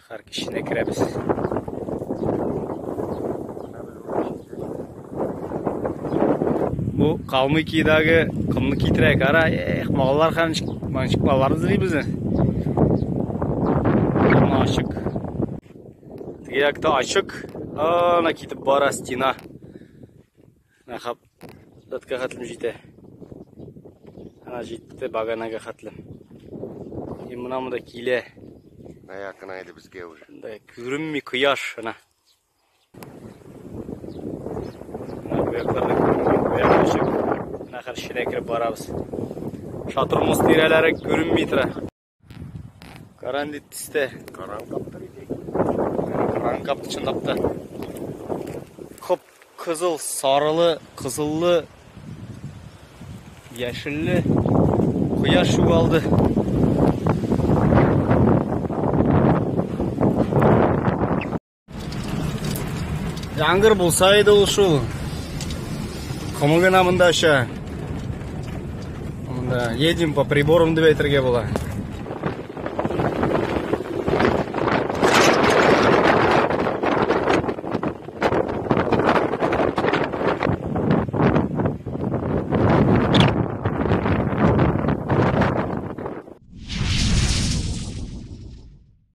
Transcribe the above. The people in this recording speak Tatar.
Хәр эченә керәбез. Бу Калмыкиядәге комны китерә, кара, эх, маллар һәм ничек маллар эзлибез. Ана ачык. Теге якта ачык. Ана китеп бара стена. Менә хәп хәтлем җитә. Ана җитте баганага хәтлем. И менә монда килә. Менә якынайды безгә уже. Монда күренми кояш, ана. Менә бу якларда күренми кояш ачык. Менә хәзер эченә кереп барабыз. Шатырмус тирәләре күренми тора. Каранди төстә. Каран каптыр иде. Каран капты чынлап та. Коп кызыл, сарылы, кызыллы, яшелле кояш югалды. Яңгыр булса иде ул шул. Комы гына монда оча. Монда едем по приборам дип әйтергә була.